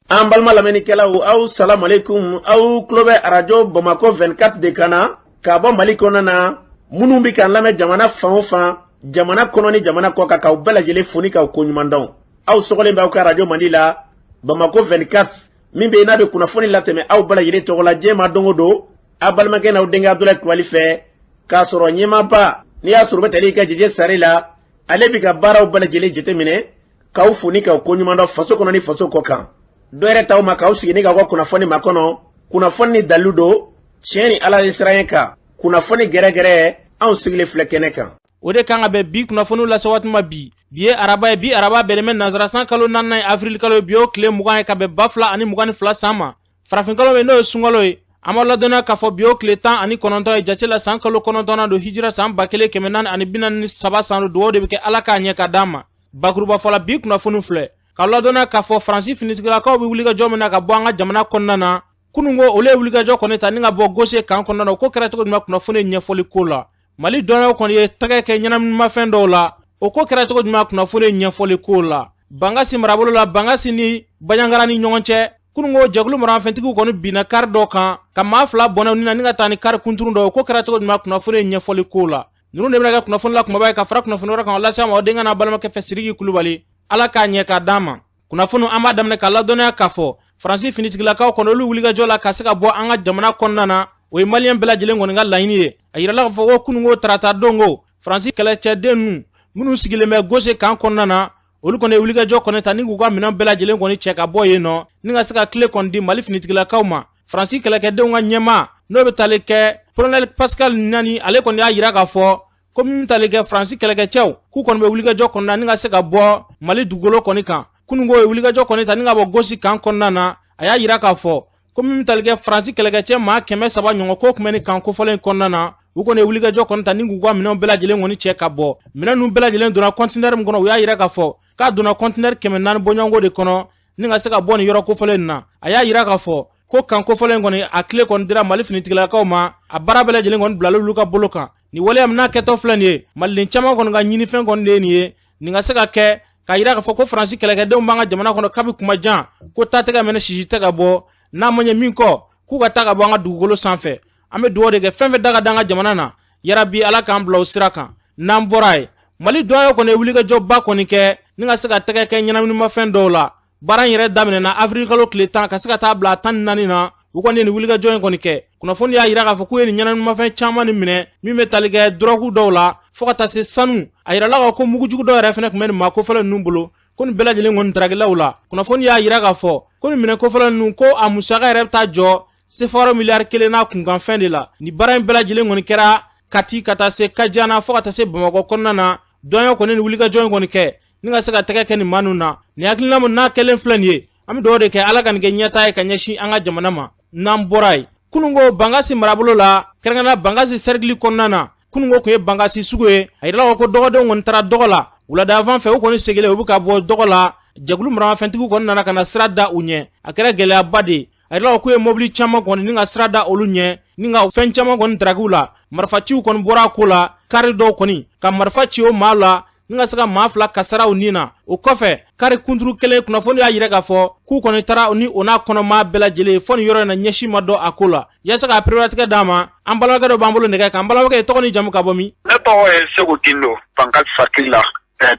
An balima lamɛnnikɛlaw, aw salamualeykum. Aw tulo bɛ Arajo Bamakɔ 24 de kan na k'a bɔ Mali kɔnɔna na. Minnu bɛ k'an lamɛn jamana fan o fan, jamana kɔnɔ ni jamana kɔ kan, k'aw bɛɛ lajɛlen fo ni k'aw koɲuman dɔn. Aw sɔgɔlen bɛ aw ka arajo mandi la, Bamakɔ 24, min bɛ yen n'a bɛ kunnafoni latɛmɛ aw bɛɛ lajɛlen tɔgɔ la diɲɛ ma don o don, aw balimakɛ n'aw denkɛ Abudulayi Kulubali fɛ, k'a sɔrɔ ɲɛmaaba n'i y'a sɔrɔ u bɛ tali kɛ Jeje Sare la, ale bɛ ka baaraw bɛɛ lajɛlen jateminɛ, k'aw fo ni k'aw koɲuman dɔn faso kɔnɔ ni faso kɔ kan. Dɔ yɛrɛ t'aw ma k'aw sigi ni k'aw ka kunnafoni makɔnɔ, kunnafoni ni dalilu don, tiɲɛ ni Ala ye siran kan, kunnafoni gɛrɛgɛrɛ, anw sigilen filɛ kɛnɛ kan. O de kan ka bɛn bi kunnafoniw lase waati ma bi. Bi ye araba ye, bi araba bɛnnen bɛ nansarasan kalo naaninan ye, avril kalo ye, bi o tile 20 ye, ka bɛn 2022 san ma. Farafinkalo min n'o ye sunkalo ye, an b'a ladɔnniya k'a fɔ bi o tile 19 ye jate la, san kalo kɔnɔntɔnnan don, hijira san 1443 san don. Dugawu de bɛ kɛ Ala k'a ɲɛ ka d'an ma. Bakuruba fɔla, bi kunnafoni filɛ ka ladɔnniya k'a fɔ Faransi finitigilakaw bɛ wulikajɔ min na ka bɔ an ka jamana kɔnɔna na. Kunun ko olu ye wulikajɔ kɔni ta ni ka bɔ Gose kan kɔnɔna na. O ko kɛra cogo jumɛn? Kunnafoni ɲɛfɔli ko la, Mali dɔnyaw kɔni ye tɛgɛ kɛ ɲɛnaminimafɛn dɔw la. O ko kɛra cogo jumɛn? Kunnafoni ɲɛfɔli ko la, Bankasi marabolo la, Bankasi ni Banjagara ni ɲɔgɔn cɛ, kunun ko jɛkulu maramafɛntigiw kɔni binna kari dɔ kan ka maa 2 bɔnɛ ni na ni ka taa ni kari kunturun dɔ. O ko kɛra cogo jumɛn? Kunnafoni ɲɛfɔli ko la, ninnu de bɛna kɛ kunnafoni la kumaba ye ka fara kunnafoni wɛrɛ kan o lase a ma o denkɛ n'a balimakɛ fɛ, Sidiki Kulubali. Ala k'a ɲɛ k'a d'an ma. Kunnafoni an b'a daminɛ ka ladɔnniya k'a fɔ Faransi finitigilakaw kɔni, olu wulikajɔ la ka se ka bɔ an ka jamana kɔnɔna na, o ye Maliyɛn bɛɛ lajɛlen kɔni ka laɲini ye. A yirala k'a fɔ ko kununko tarata don ko Faransi kɛlɛcɛden ninnu minnu sigilen bɛ Gose kan kɔnɔna na, olu kɔni ye wulikajɔ kɔni ta ni k'u ka minɛn bɛɛ lajɛlen kɔni cɛ ka bɔ yen nɔ ni ka se ka tile kɔni di Mali finitigilakaw ma. Faransi kɛlɛkɛdenw ka ɲɛmaa n'o bɛ tali kɛ Colonel Pascal Nani, ale kɔni y'a yira k'a fɔ ko min bɛ tali kɛ Faransi kɛlɛkɛcɛw k'u kɔni bɛ wulikajɔ kɔnɔna ni ka se ka bɔ Mali dugukolo kɔni kan. Kununko ye wulikajɔ kɔni ta ni ka bɔ Gosi kan kɔnɔna na. A y'a yira k'a fɔ ko min bɛ tali kɛ Faransi kɛlɛkɛcɛ maa 300 ɲɔgɔn ko tun bɛ nin kan kofɔlen kɔnɔna na, u kɔni ye wulikajɔ kɔni ta ni k'u ka minɛnw bɛɛ lajɛlen kɔni cɛ ka bɔ. Minɛn ninnu bɛɛ lajɛlen donna kɔntinɛri min kɔnɔ, u y'a yira k'a fɔ k'a donna kɔntinɛri 400 bɔɲɔgɔnko de kɔnɔ ni ka se ka bɔ nin yɔrɔ kofɔlen na. A y'a yira k'a fɔ ko kan kofɔlen kɔni, a tile kɔni dira Mali finitigilakaw ma, a baara bɛɛ lajɛlen kɔni bilala olu ka bolo kan. Nin waleya min n'a kɛtɔ filɛ nin ye, Maliden caman kɔni ka ɲinifɛn kɔni de ye nin ye, nin ka se ka kɛ k'a yira k'a fɔ ko Faransi kɛlɛkɛdenw b'an ka jamana kɔnɔ kabi kuma jan, ko taa tɛ ka mɛnɛ, sisi tɛ ka bɔ, n'a ma ɲɛ min kɔ k'u ka taa ka bɔ an ka dugukolo sanfɛ. An bɛ dugawu de kɛ, fɛn fɛn da ka da an ka jamana na, yarabi Ala k'an bila o sira kan. N'an bɔra yen, Mali dɔnyaw kɔni ye wulikajɔba kɔni kɛ ni ka se ka tɛgɛ kɛ ɲɛnaminimafɛn dɔw la. Baara in yɛrɛ daminɛna avril kalo tile 10 ka se ka taa bila 14 na. U kɔni ye nin wulikajɔ in kɔni kɛ. Kunnafoni y'a yira k'a fɔ k'u ye nin ɲɛnaminimafɛn caman nin minɛ min bɛ tali kɛ dɔrɔgu dɔw la fo ka taa se sanu. A yirala k'a ko mugujugu dɔw yɛrɛ fana tun bɛ nin maa kofɔlen ninnu bolo, ko nin bɛɛ lajɛlen kɔni darakilaw la. Kunnafoni y'a yira k'a fɔ ko nin minɛ kofɔlen ninnu, ko a musaka yɛrɛ bɛ taa jɔ sefawari miliyari 1 n'a kunkanfɛn de la. Nin baara in bɛɛ lajɛlen kɔni kɛra Kati ka taa se Kajana fo ka taa se Bamakɔ kɔnɔna na. Dɔnya kɔni ni wulikajɔ in kɔni kɛ ni ka se ka tɛgɛ kɛ nin maa ninnu na. Nin hakilina min n'a kɛlen filɛ nin ye, an bɛ dugawu de kɛ Ala ka nin kɛ ɲɛtaa ye ka ɲɛsin an ka jamana ma. N'an bɔra yen, kununko Bankasi marabolo la, kɛrɛnkɛrɛnnenya Bankasi sɛrikili kɔnɔna na, kununko tun ye Bankasi sugu ye. A yirala ko dɔgɔdenw kɔni taara dɔgɔ la wuladayanfan fɛ. U kɔni seginnen, u bɛ ka bɔ dɔgɔ la, jɛkulu maramafɛntigiw kɔni nana ka na sira da u ɲɛ. A kɛra gɛlɛyaba de ye. A yirala k'u ye mobili caman kɔni ni ka sira da olu ɲɛ ni ka fɛn caman kɔni darakiw la. Marifaciw kɔni bɔra a ko la, kari dɔw kɔni ka marifa ci o maa la ni ka se ka maa 2 kasaraw nin na. O kɔfɛ, kari kunturu kelen, kunnafoni y'a yira k'a fɔ k'u kɔni taara ni o n'a kɔnɔmaa bɛɛ lajɛlen fɔ nin yɔrɔ in na, ɲɛsin ma dɔn a ko la. Yaasa k'a pereperelatigɛ d'a ma, an balimakɛ dɔ b'an bolo nɛgɛ kan. An balimakɛ, tɔgɔ ni jamu, ka bɔ min? Ne tɔgɔ ye Segu Gindo, Bankasi cercle la,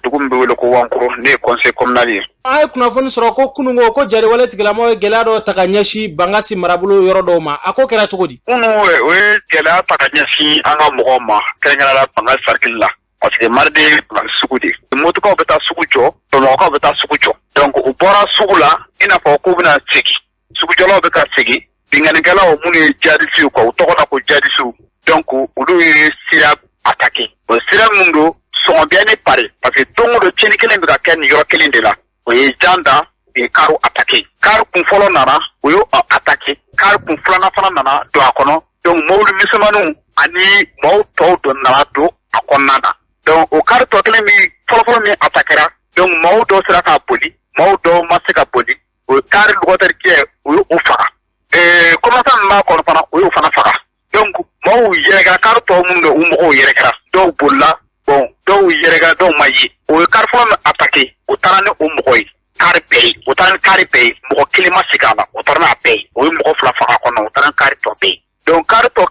dugu min bɛ wele ko Wankoro, ne ye conseil communal ye. An ye kunnafoni sɔrɔ ko kununko ko jariwale tigilamɔgɔw ye gɛlɛya dɔw ta ka ɲɛsin Bankasi marabolo yɔrɔ dɔw ma. A ko kɛra cogo di? Kunu, o ye gɛlɛya ta ka ɲɛsin an ka mɔgɔw ma, kɛrɛnkɛrɛnnenya la Bankasi cercle la, parce que mardi ye sugu de, Motukaw bɛ taa sugu jɔ, Bamakɔkaw bɛ taa sugu jɔ. Donc u bɔra sugu la i n'a fɔ k'u bɛna segin, sugujɔlaw bɛ ka segin, binkannikɛlaw minnu ye jihadisiw quoi, u tɔgɔ la ko jihadisiw, donc olu ye sira attaqué. O sira min don sɔngɔbiya ni pari, parce que don o don tiɲɛni kelen bɛ ka kɛ nin yɔrɔ kelen de la. O ye jan da, u ye kariw attaqué. Kari kun fɔlɔ nana, u y'o attaqué. Kari kun filanan fana nana don a kɔnɔ. Donc mobili misɛnmaninw ani maaw tɔw dɔ nana don a kɔnɔna na. Donc o kari tɔ kelen min fɔlɔfɔlɔ min attaquera, donc maaw dɔw sera ka boli, maaw dɔw ma se ka boli. O ye kari locataire, o ye o faga. Commerçant min b'a kɔnɔ fana, o y'o fana faga. Donc maaw yɛrɛkɛra, kari tɔw minnu bɛ, u mɔgɔw yɛrɛkɛra, dɔw bolila, bon, dɔw yɛrɛkɛra, dɔw ma ye. O ye kari fɔlɔ min attaqué, o taara ni o mɔgɔ ye. K'a kari bɛɛ ye, u taara ni kari bɛɛ ye, mɔgɔ kelen ma segin a la, u taara n'a bɛɛ ye. O ye mɔgɔ 2 faga a kɔnɔ, u taara ni kari tɔ bɛɛ ye. Donc kari tɔ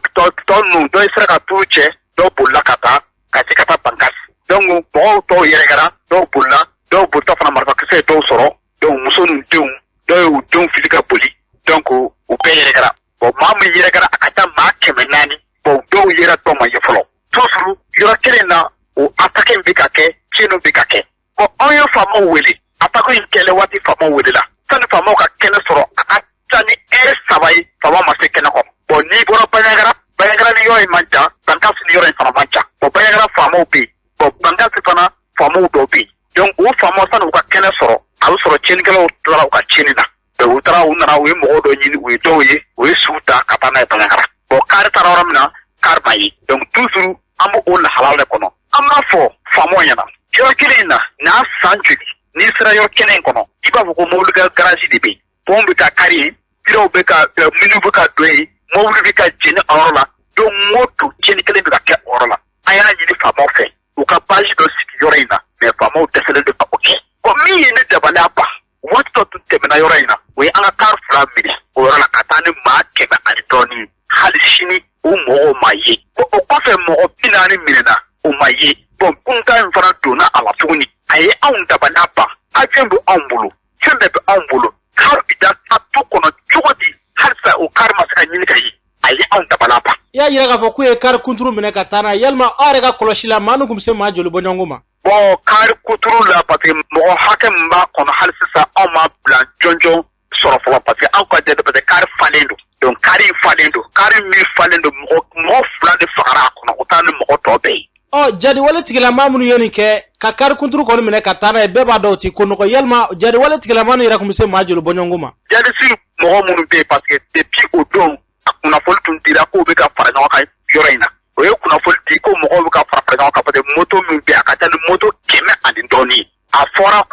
tɔ ninnu, dɔ sera ka turu cɛ, dɔw bolila ka taa ka se ka taa Bankasi. Donc mɔgɔw tɔw yɛrɛkɛra, dɔw bolila, dɔw bolitɔ fana marifakisɛ ye dɔw sɔrɔ. Donc muso n'u denw, dɔw y'u denw fili ka boli. Donc u bɛɛ yɛrɛkɛra. Bon, maa min yɛrɛkɛra, a ka ca maa 400. Bon, dɔw yɛrɛ dɔw ma ye fɔlɔ. Toujours yɔrɔ kelen na, o attaque in bɛ ka kɛ, tiɲɛniw bɛ ka kɛ. Bon, anw ye faamaw wele. Attaque in kɛlen waati, faamaw welela. Sani faamaw ka kɛnɛ sɔrɔ, a ka ca ni ɛri 3 ye, faamaw ma se kɛnɛ kɔnɔ. Bon, n'i bɔra Bandiagara, Bandiagara ni yɔrɔ in man jan, Bankasi ni yɔrɔ in fana man jan. Bon, Bandiagara faamaw bɛ yen, bon, Bankasi fana faamaw dɔw bɛ yen. Donc o faamaw, sani u ka kɛnɛ sɔrɔ, a bɛ sɔrɔ tiɲɛnikɛlaw tilala u ka tiɲɛni na. Donc u taara, u nana, u ye mɔgɔw dɔ ɲini, u ye dɔw ye, u ye suw ta ka taa n'a ye Bandiagara. Bon, kari taara yɔrɔ min na, kari ma ye. Donc toujours an b'o o lahala de kɔnɔ. An b'a fɔ faamaw ɲɛna, yɔrɔ kelen in na, n'a san joli, n'i sera yɔrɔ kɛnɛ in kɔnɔ, i b'a fɔ ko mobili ka garage de bɛ yen. Pɔn bɛ ka kari yen, siraw bɛ ka minnu bɛ ka don yen, mobili bɛ ka jeni a yɔrɔ la. Don o don, tiɲɛni kelen bɛ ka kɛ o yɔrɔ la. An y'a ɲini faamaw fɛ, u ka base dɔ sigi yɔrɔ in na, mais faamaw dɛsɛlen de ka o kɛ. Bon, min ye ne dabaliya ban, waati dɔ tun tɛmɛna yɔrɔ in na, o ye an ka kari 2 minɛ o yɔrɔ la ka taa ni maa 100 ani dɔɔnin. Hali sini o mɔgɔw ma ye. Bon, o kɔfɛ mɔgɔ 40 minɛna, o ma ye. Bon, kunta in fana donna a la tuguni, a ye anw dabaliya ban. Avion bɛ anw bolo, fɛn bɛɛ bɛ anw bolo, kari bɛ da tu kɔnɔ cogo di? Halisa o kari ma se ka ɲini ka ye. A ye anw dabaliya ban. I y'a yira k'a fɔ k'u ye kari kunturu minɛ ka taa n'a ye. Yalima aw yɛrɛ ka kɔlɔsi la, maa ninnu tun bɛ se maa joli bɔɲɔgɔnko ma? Bon, kari kuturu la, parce que mɔgɔ hakɛ min b'a kɔnɔ, hali sisan anw ma bila jɔnjɔn sɔrɔ fɔlɔ, parce que anw ka jate, parce que kari falen don. Donc kari in falen don, kari min falen don, mɔgɔ 2 de fagara a kɔnɔ, o taa ni mɔgɔ tɔ bɛɛ ye. Ɔ, jadiwale tigilama minnu ye nin kɛ ka kari kunturu kɔni minɛ ka taa n'a ye, bɛɛ b'a dɔn o ti ko nɔgɔ. Yalima jadiwale tigilama ninnu yɛrɛ tun bɛ se maa joli bɔɲɔgɔnko ma? Jadisi mɔgɔ minnu bɛ yen, parce que depuis o don, a kunnafoni tun dira k'u bɛ ka fara ɲɔgɔn kan yɔrɔ in na. O ye kunnafoni di ko mɔgɔw bɛ ka fara ɲɔgɔn kan, parce que moto min bɛ yen, a ka ca ni moto 100 ani dɔɔnin. A fɔra,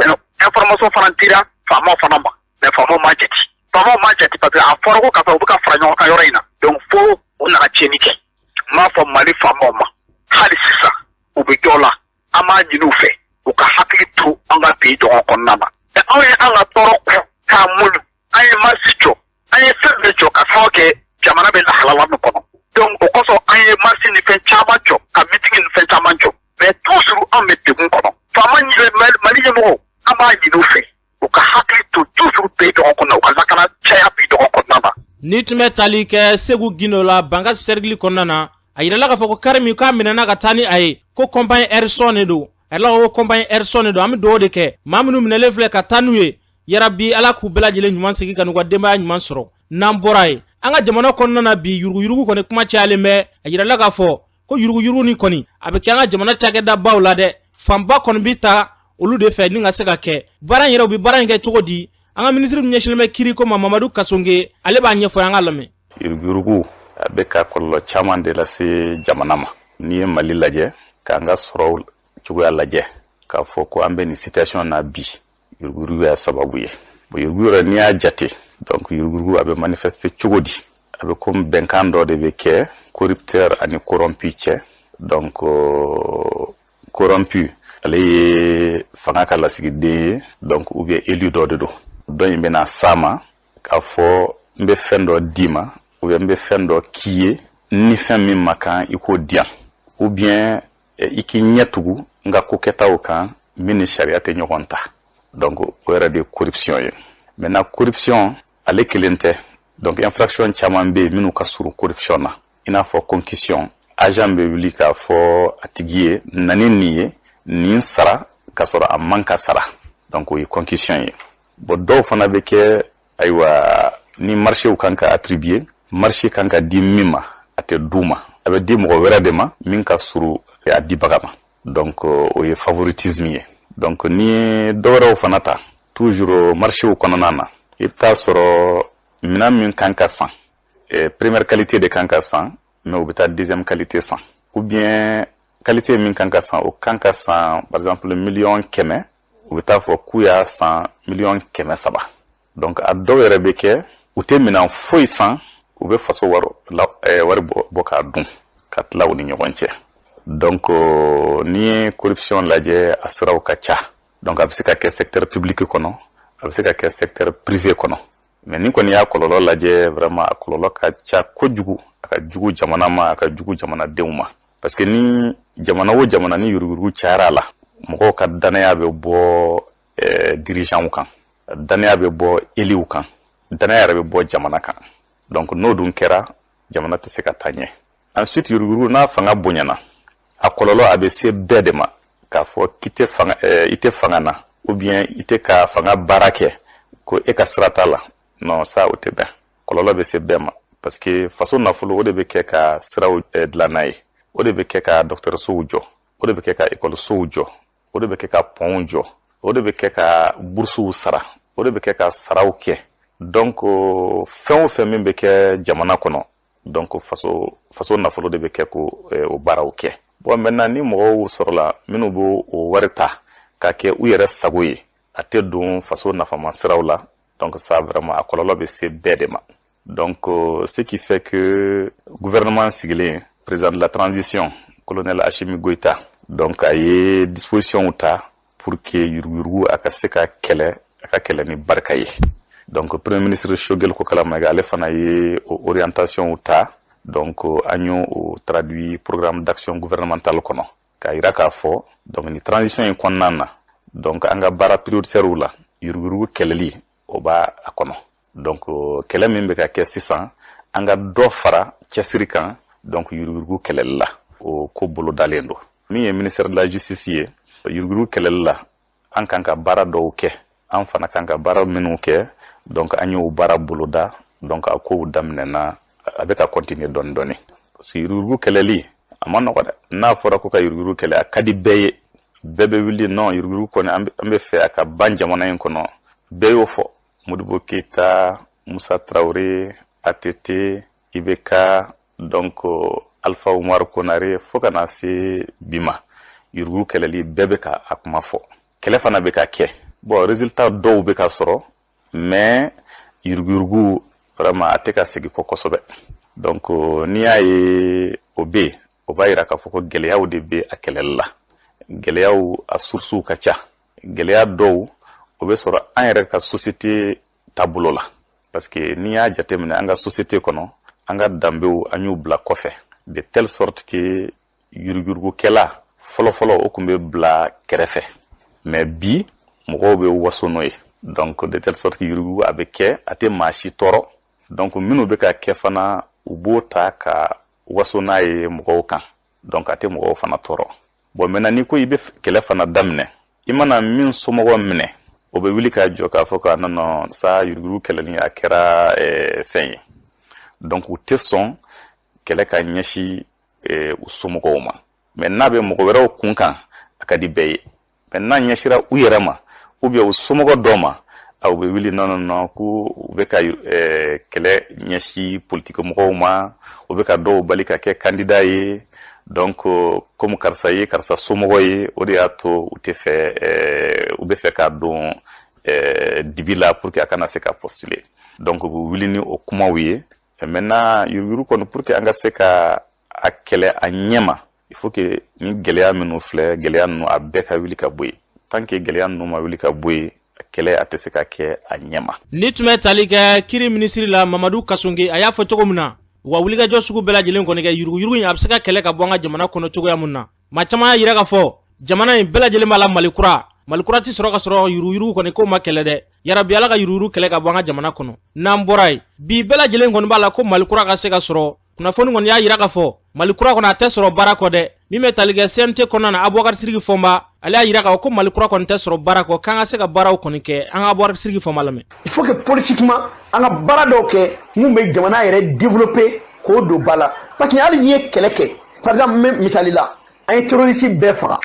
information fana dira faamaw fana ma, mais faamaw ma jate, faamaw ma jate, parce que a fɔra ko ka fɔ u bɛ ka fara ɲɔgɔn kan yɔrɔ in na. Donc fo u nana tiɲɛni kɛ. N b'a fɔ Mali faamaw ma, hali sisan u bɛ dɔ la, an b'a ɲini u fɛ, u ka hakili to an ka pays dɔgɔ kɔnɔna na. Anw ye an ka tɔɔrɔ kun k'a muɲu, an ye marche jɔ, an ye fɛn bɛɛ jɔ ka sababu kɛ jamana bɛ lahalala min kɔnɔ. Donc o kosɔn an ye marche ni fɛn caman jɔ, ka meeting ni fɛn caman jɔ, mais toujours an bɛ degun kɔnɔ. Faama, Mali ɲɛmɔgɔw, an b'a ɲini u fɛ, u ka hakili to toujours pays dɔgɔ kɔnɔ, u ka lakana caya pays dɔgɔ kɔnɔna na. Ni tun bɛ tali kɛ Segu Gindo la, Bankasi cercle kɔnɔna na, a yirala k'a fɔ ko kari min k'a minɛna ka taa ni a ye, ko compagnie Erson de don. A yirala ko compagnie Erson de don. An bɛ dugawu de kɛ maa minnu minɛlen filɛ ka taa n'u ye. Yarabi, Ala k'u bɛɛ lajɛlen ɲuman segin ka n'u ka denbaya ɲuman sɔrɔ. N'an bɔra yen, an ka jamana kɔnɔna na bi, yuruguyurugu kɔni kuma cayalen bɛ. A yirala k'a fɔ ko yuruguyurugu ni kɔni a bɛ kɛ an ka jamana cakɛdabaw la dɛ. Fanba kɔni bɛ ta olu de fɛ ni ka se ka kɛ baara in yɛrɛ. U bɛ baara in kɛ cogo di? An ka minisiri min ɲɛsinnen bɛ kiriko ma, Mamadu Kasonge, ale b'a ɲɛfɔ, an ka lamɛn. Yuruguyurugu a bɛ ka kɔlɔlɔ caman de lase jamana ma. N'i ye Mali lajɛ, k'an ka sɔrɔw cogoya lajɛ, k'a fɔ ko an bɛ nin situation na bi, yuruguyurugu y'a sababu ye. Bon, yuruguyurugu yɛrɛ, n'i y'a jate, donc yuruguyurugu a bɛ manifester cogo di? A bɛ komi bɛnkan dɔ de bɛ kɛ corrupteur ani corrompu cɛ. Donc corrompu, ale ye fanga ka lasigiden ye, donc ou bien élu dɔ de don. Dɔ in bɛna s'a ma k'a fɔ n bɛ fɛn dɔ d'i ma, ou bien n bɛ fɛn dɔ k'i ye, ni fɛn min ma kan i k'o di yan, ou bien i k'i ɲɛ tugu n ka ko kɛtaw kan min ni sariya tɛ ɲɔgɔn ta. Donc o yɛrɛ de ye corruption ye. Maintenant, corruption ale kelen tɛ. Donc infraction caman bɛ yen minnu ka surun corruption na, i n'a fɔ concussion. Agent bɛ wuli k'a fɔ a tigi ye na ni nin ye, nin sara, k'a sɔrɔ a man ka sara. Donc o ye concussion ye. Bon, dɔw fana bɛ kɛ, ayiwa, ni marché kan ka attribuer, marché kan ka di min ma, a tɛ d'u ma, a bɛ di mɔgɔ wɛrɛ de ma min ka surun a dibaga ma. Donc o ye favoritisme ye. Donc ni ye dɔwɛrɛw fana ta, toujours marché kɔnɔna na, i bɛ taa sɔrɔ minɛn min kan ka san, première qualité de kan ka san, mais u bɛ taa deuxième qualité san, ou bien qualité min kan ka san, o kan ka san par exemple 100 000 000, u bɛ taa fɔ k'u y'a san 300 000 000. Donc a dɔw yɛrɛ bɛ kɛ, u tɛ minɛn foyi san, u bɛ faso wari la, wari bɔ k'a dun ka tila u ni ɲɔgɔn cɛ. Donc n'i ye corruption lajɛ, a siraw ka ca. Donc a bɛ se ka kɛ secteur public kɔnɔ. A bɛ se ka kɛ secteur privé kɔnɔ. Mais ni kɔni y'a kɔlɔlɔ lajɛ, vraiment a kɔlɔlɔ ka ca kojugu. A ka jugu jamana ma, a ka jugu jamanadenw ma, parce que ni jamana o jamana ni yuruguyurugu cayara a la, mɔgɔw ka danaya bɛ bɔ dirigeants kan, danaya bɛ bɔ éluw kan, danaya yɛrɛ bɛ bɔ jamana kan. Donc n'o dun kɛra, jamana tɛ se ka taa ɲɛ. Ensuite, yuruguyurugu n'a fanga bonyana, a kɔlɔlɔ a bɛ se bɛɛ de ma. K'a fɔ k'i tɛ fanga, i tɛ fanga na, ou bien i tɛ ka fanga baara kɛ, ko e ka sira t'a la, non, ça o tɛ bɛn. Kɔlɔlɔ bɛ se bɛɛ ma, parce que faso nafolo, o de bɛ kɛ ka siraw dilan n'a ye, o de bɛ kɛ ka dɔgɔtɔrɔsow jɔ, o de bɛ kɛ ka ekɔlisow jɔ, o de bɛ kɛ ka pɔnw jɔ, o de bɛ kɛ ka burusiw sara, o de bɛ kɛ ka saraw kɛ. Donc fɛn o fɛn min bɛ kɛ jamana kɔnɔ, donc faso nafolo de bɛ kɛ ko o baaraw kɛ. Bon, maintenant ni mɔgɔw sɔrɔla minnu b'o o wari ta ka kɛ u yɛrɛ sago ye, a tɛ don faso nafama siraw la, donc ça vraiment a kɔlɔlɔ bɛ se bɛɛ de ma. Donc ce qui fait que gouvernement sigilen, président de la transition, colonel Assimi Goïta, donc a ye disposition ta pour que yuruguyurugu a ka se ka kɛlɛ, a ka kɛlɛ ni barika ye. Donc premier ministre Choguel Kokalla Maïga, ale fana ye o orientation ta. Donc an y'o o traduit programme d'action gouvernementale kɔnɔ, k'a yira k'a fɔ donc ni transition in kɔnɔna na, donc an ka baara prioritaire la, yuruguyurugu kɛlɛli o b'a a kɔnɔ. Donc kɛlɛ min bɛ ka kɛ sisan, an ka dɔ fara cɛsiri kan donc yuruguyurugu kɛlɛli la, o ko bolodalen don. Min ye ministère de la Justice ye, yuruguyurugu kɛlɛli la, an kan ka baara dɔw kɛ, an fana kan ka baara minnu kɛ, donc an y'o baara boloda. Donc a kow daminɛna, a bɛ ka continuer dɔɔni dɔɔni, parce que yuruguyurugu kɛlɛli a ma nɔgɔ dɛ. N'a fɔra ko ka yuruguyurugu kɛlɛ, a ka di bɛɛ ye, bɛɛ bɛ wuli. Non, yuruguyurugu kɔni, an bɛ fɛ a ka ban jamana in kɔnɔ, bɛɛ y'o fɔ. Modibo Keyita, Musa Tarawele, ATT, IBK, donc Alpha Umaru Konare, fo ka na se bi ma, yuruguyurugu kɛlɛli, bɛɛ bɛ ka a kuma fɔ. Kɛlɛ fana bɛ ka kɛ. Bon, résultat dɔw bɛ ka sɔrɔ, mais yuruguyurugu vraiment a tɛ ka segin kɔ kosɛbɛ. Donc n'i y'a ye o bɛ yen, o b'a yira k'a fɔ ko gɛlɛyaw de bɛ a kɛlɛli la. Gɛlɛyaw a sources ka ca. Gɛlɛya dɔw o bɛ sɔrɔ an yɛrɛ ka société taabolo la, parce que n'i y'a jateminɛ an ka société kɔnɔ, an ka danbew, an y'u bila kɔfɛ, de telle sorte que yuruguyurugukɛla fɔlɔfɔlɔ, o tun bɛ bila kɛrɛfɛ, mais bi mɔgɔw bɛ waso n'o ye. Donc de telle sorte que yuruguyurugu a bɛ kɛ, a tɛ maa si tɔɔrɔ. Donc minnu bɛ ka kɛ fana, u b'o ta ka waso n'a ye mɔgɔw kan, donc a tɛ mɔgɔw fana tɔɔrɔ. Bon, maintenant n'i ko i bɛ kɛlɛ fana daminɛ, i mana min somɔgɔ minɛ, o bɛ wuli k'a jɔ k'a fɔ ko non non, sa yuruguyurugu kɛlɛli a kɛra fɛn ye. Donc u tɛ sɔn kɛlɛ ka ɲɛsin u somɔgɔw ma. Mais n'a bɛ mɔgɔ wɛrɛw kun kan, a ka di bɛɛ ye. Mais n'a ɲɛsira u yɛrɛ ma ou bien u somɔgɔ dɔ ma, aw bɛ wuli: non non non, ko u bɛ ka kɛlɛ ɲɛsin politiki mɔgɔw ma, u bɛ ka dɔw bali ka kɛ candidat ye. Donc comme karisa ye karisa somɔgɔ ye, o de y'a to u tɛ fɛ, u bɛ fɛ k'a don dibi la pour que a kana se ka postuler. Donc u bɛ wuli ni o kumaw ye. Maintenant yuruguyurugu kɔni, pour que an ka se ka a kɛlɛ a ɲɛ ma, il faut que ni gɛlɛya minnu filɛ, gɛlɛya ninnu a bɛɛ ka wuli ka bɔ yen. Tant que gɛlɛya ninnu ma wuli ka bɔ yen, kɛlɛ a tɛ se ka kɛ a ɲɛ ma. Ni tun bɛ tali kɛ kiri minisiri la, Mamadu Kassogué, a y'a fɔ cogo min na, wa wulikajɔ sugu bɛɛ lajɛlen kɔni kɛ, yuruguyurugu in a bɛ se ka kɛlɛ ka bɔ an ka jamana kɔnɔ cogoya mun na. Maa caman y'a yira k'a fɔ jamana in bɛɛ lajɛlen b'a la Mali kura, Mali kura tɛ sɔrɔ ka sɔrɔ yuruguyurugu kɔni k'o ma kɛlɛ dɛ. Yarabi, Ala ka yuruguyurugu kɛlɛ ka bɔ an ka jamana kɔnɔ. N'an bɔra yen, bi bɛɛ lajɛlen kɔni b'a la ko Mali kura ka se ka sɔrɔ. Kunnafoni kɔni y'a yira k'a fɔ Mali kura kɔnɔ a tɛ sɔrɔ baara kɔ dɛ. Min bɛ tali kɛ CNT kɔnɔna na, Abubakar Sidiki Fɔnba, ale y'a yira k'a fɔ ko Mali kura kɔni tɛ sɔrɔ baara kɔ, k'an ka se ka baaraw kɔni kɛ. An ka Abubakar Sidiki Fɔnba lamɛn. Il faut que politiquement an ka baara dɔw kɛ mun bɛ jamana yɛrɛ développer, k'o don ba la, parce que hali n'i ye kɛlɛ kɛ, par exemple n bɛ misali la, an ye terroriste bɛɛ faga,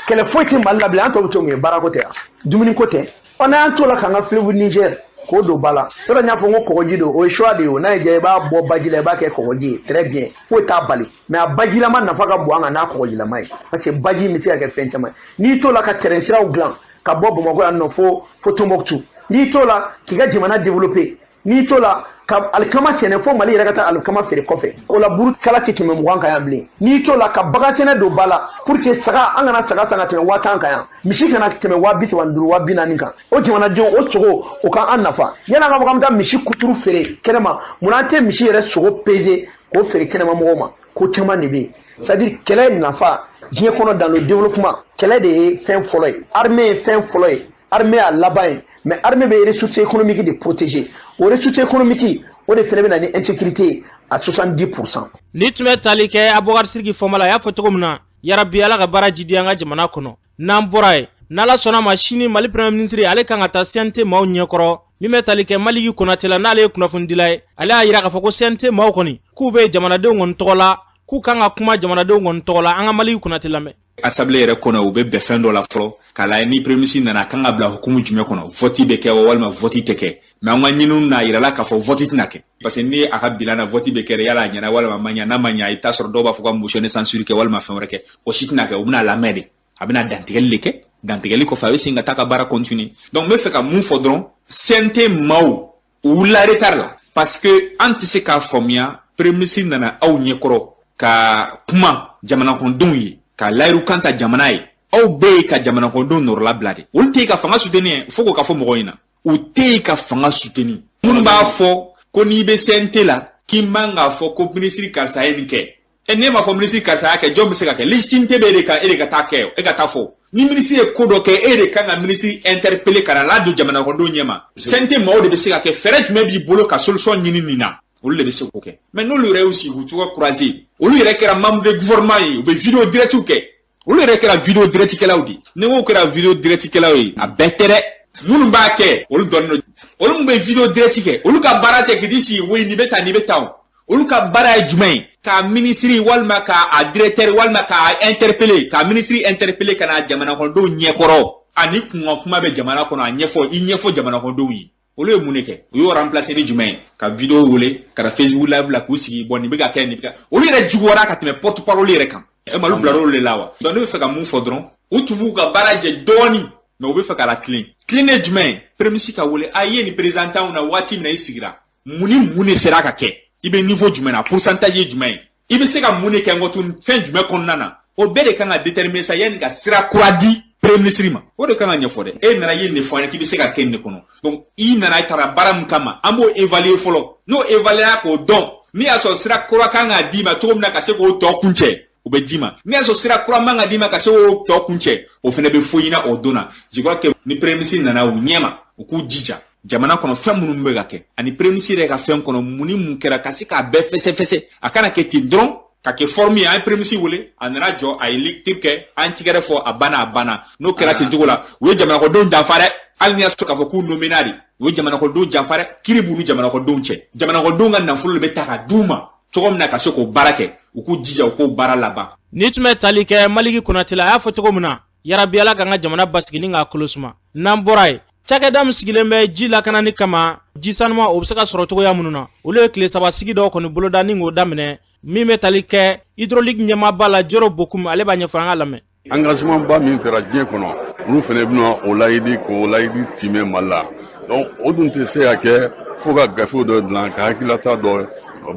kɛlɛ foyi tɛ Mali la bilen, an tɔ bɛ to mun ye? Baarako tɛ yan, dumuniko tɛ. Ɔ, n'an y'an t'o la k'an ka fleuve Niger k'o don ba la, yɔrɔ n y'a fɔ n ko kɔgɔji don, o ye choix de ye. O n'a y'i diya, i b'a bɔ baji la, i b'a kɛ kɔgɔji ye, très bien, foyi t'a bali. Mais a bajilama nafa ka bon an kan n'a kɔgɔjilama ye, parce que baji in bɛ se ka kɛ fɛn caman ye. N'i t'o la ka terrain siraw dilan ka bɔ Bamakɔ yan nɔ fo Tombouctou, n'i t'o la k'i ka jamana développer. N'i t'o la ka alikama sɛnɛ fo Mali yɛrɛ ka taa alikama feere kɔfɛ, o la buru kala tɛ tɛmɛ 20 kan yan bilen. N'i t'o la ka bagan sɛnɛ don ba la pour que saga, an kana saga san ka tɛmɛ 10,000 kan yan, misi kana tɛmɛ 35,000, 40,000 kan. O jamanadenw, o sogo, o ka an nafa. Yanni an ka fɔ k'an bɛ taa misi kuturu feere kɛnɛma, munna an tɛ misi yɛrɛ sogo peze k'o feere kɛnɛma mɔgɔw ma? Ko caman de bɛ yen. C'est à dire, kɛlɛ nafa diɲɛ kɔnɔ, dans le développement, kɛlɛ de ye fɛn fɔlɔ ye, armée ye fɛn fɔlɔ ye, armée y'a laban ye. Mais armée bɛ ressources économiques de protéger. O ressources économiques, o de fana bɛ na ni insécurité ye à 70%. Ni tun bɛ tali kɛ Abubakar Siriki Fɔnba la, a y'a fɔ cogo min na, yarabi Ala ka baara jidi an ka jamana kɔnɔ. N'an bɔra yen, n'Ala sɔnna ma, sini Mali Premier ministre, ale kan ka taa CNT maaw ɲɛkɔrɔ. Min bɛ tali kɛ Maliki Konate la, n'ale ye kunnafonidila ye, ale y'a yira k'a fɔ ko CNT maaw kɔni, k'u bɛ jamanadenw kɔni tɔgɔ la, k'u kan ka kuma jamanadenw kɔni tɔgɔ la. An ka Maliki Konate lamɛn. Assemblée yɛrɛ kɔnɔ, u bɛ bɛn fɛn dɔ la fɔlɔ k'a lajɛ ni premier ministre nana, a kan ka bila hukumu jumɛn kɔnɔ, vote bɛ kɛ wa walima vote tɛ kɛ. Mais an ka ɲininiw n'a yirala k'a fɔ vote tɛna kɛ, parce que ni a ka bilan na, vote bɛ kɛ yala a ɲɛna walima a ma ɲa. N'a ma ɲa, i bɛ taa sɔrɔ dɔw b'a fɔ ka motion de censure kɛ walima fɛn wɛrɛ kɛ. O si tɛna kɛ, u bɛna lamɛn de, a bɛna dantigɛli de kɛ. Dantigɛli kɔfɛ, a bɛ segin ka taa ka baara continuer. Donc n bɛ fɛ ka mun fɔ dɔrɔn? CNT maaw, u wulila retard la, parce que an tɛ se k'a faamuya, premier ministre nana aw ɲɛkɔrɔ ka kuma jamanakɔnɔdenw ye, ka layiru kan ta jamana ye. Aw bɛɛ ye ka jamanakɔnɔdenw nɔrɔla bila de. Olu tɛ yen ka fanga soutenir, fo k'o ka fɔ mɔgɔw ɲɛna, u tɛ yen ka fanga soutenir. Minnu b'a fɔ ko n'i bɛ CNT la, k'i man k'a fɔ ko minisiri karisa ye nin kɛ, ɛ, n'e m'a fɔ minisiri karisa y'a kɛ, jɔn bɛ se ka kɛ? Légitimité bɛ e de kan, e de ka taa kɛ, e ka taa fɔ. Ni minisiri ye ko dɔ kɛ, e de kan ka minisiri interpeller ka na ladon jamanakɔnɔdenw ɲɛma. CNT maaw de bɛ se ka kɛ. Fɛɛrɛ jumɛn b'i bolo ka solution ɲini nin na? Olu de bɛ se k'o kɛ. Mais n'olu yɛrɛ y'u sigi k'u tɔgɔ croiser, olu yɛrɛ kɛra membre de gouvernement ye, u bɛ vidéo direct kɛ, olu yɛrɛ kɛra vidéo direct kɛlaw de. Ni ko kɛra vidéo direct kɛlaw ye, a bɛɛ tɛ dɛ. Minnu b'a kɛ, olu dɔnnen don. Olu min bɛ vidéo direct kɛ, olu ka baara tɛ k'i sigi woyi nin bɛ tan, nin bɛ tan. O olu ka baara ye jumɛn ye? Ka minisiri walima ka a directeur walima ka interpeller, ka minisiri interpeller ka na jamanakɔnɔdenw ɲɛkɔrɔ, ani kunkan kuma bɛ jamana kɔnɔ, a ɲɛfɔ, i ɲɛfɔ jamanakɔnɔdenw ye. Olu ye mun de kɛ? U y'o remplacer ni jumɛn ye? Ka vidéo wele ka na Facebook live la k'u sigi, bɔn, nin bɛ ka kɛ, nin bɛ ka. Olu yɛrɛ juguyara ka tɛmɛ porte parole yɛrɛ kan. E ma olu bila olu de la wa? Donc ne bɛ fɛ ka mun fɔ dɔrɔn? U tun b'u ka baara jɛ dɔɔni, mais u bɛ fɛ ka la tilen. Tilen ye jumɛn ye? Premier ministre ka wele, a ye nin présentant na waati min na i sigira, mun ni mun de sera ka kɛ? I bɛ niveau jumɛn na? Pourcentage ye jumɛn ye? I bɛ se ka mun de kɛ n fɛn jumɛn kɔnɔna na? O bɛɛ de kan ka déterminer sa yanni ka sira kura di premier ministre ma. O de kan ka ɲɛfɔ dɛ. E nana, i ye nin fɔ an ye k'i bɛ se ka kɛ nin de kɔnɔ. Donc i nana, i taara baara min kama, an b'o évaluer fɔlɔ. N'o évaluer k'o dɔn, n'i y'a sɔrɔ sira kura kan ka d'i ma cogo min na ka se k'o tɔ kuncɛ, o bɛ d'i ma. N'i y'a sɔrɔ sira kura man ka d'i ma ka se k'o tɔ kuncɛ, o fana bɛ fɔ ɲɛna o don na. Je crois que ni premier ministre nana u ɲɛma, u k'u jija jamana kɔnɔ fɛn minnu bɛ ka kɛ, ani premier ministre yɛrɛ ka fɛn kɔnɔ, mun ni mun kɛra, ka se k'a bɛɛ fɛsɛfɛsɛ. A kana kɛ ten dɔrɔn ka kɛ forme ye. An ye premier ministre wele, a nana jɔ, a ye lecture kɛ, an tigɛrɛ fɔ, a banna, a banna. N'o kɛra ten cogo la, u ye jamanakɔnɔdenw janfa dɛ. Hali n'i y'a sɔrɔ k'a fɔ k'u nommé de, u ye jamanakɔnɔdenw janfa dɛ. Kiiri b'u ni jamanakɔnɔdenw cɛ. Jamanakɔnɔdenw ka nafolo de bɛ ta ka d'u ma cogo min na ka se k'o baara kɛ, u k'u jija u k'o baara laban. Ni tun bɛ tali kɛ Maliki Konate la, a y'a fɔ cogo min na, yarabi Ala k'an ka jamana basigi ni k'a kolo suma. N'an bɔra yen, cakɛda min sigilen bɛ ji lakanani kama, ji sanuma o bɛ se ka sɔrɔ cogoya minnu na, olu ye tile 3 sigi dɔw kɔni boloda ni k'o daminɛ. Min bɛ tali kɛ hydraulique ɲɛmaaba la, Joro Bokum, ale b'a ɲɛfɔ, an ka lamɛn. Engagement ba min kɛra diɲɛ kɔnɔ, olu fana bɛna o layidi, k'o layidi timɛ Mali la. Donc o dun tɛ se ka kɛ fo ka gafew dɔ dilan, ka hakililata dɔ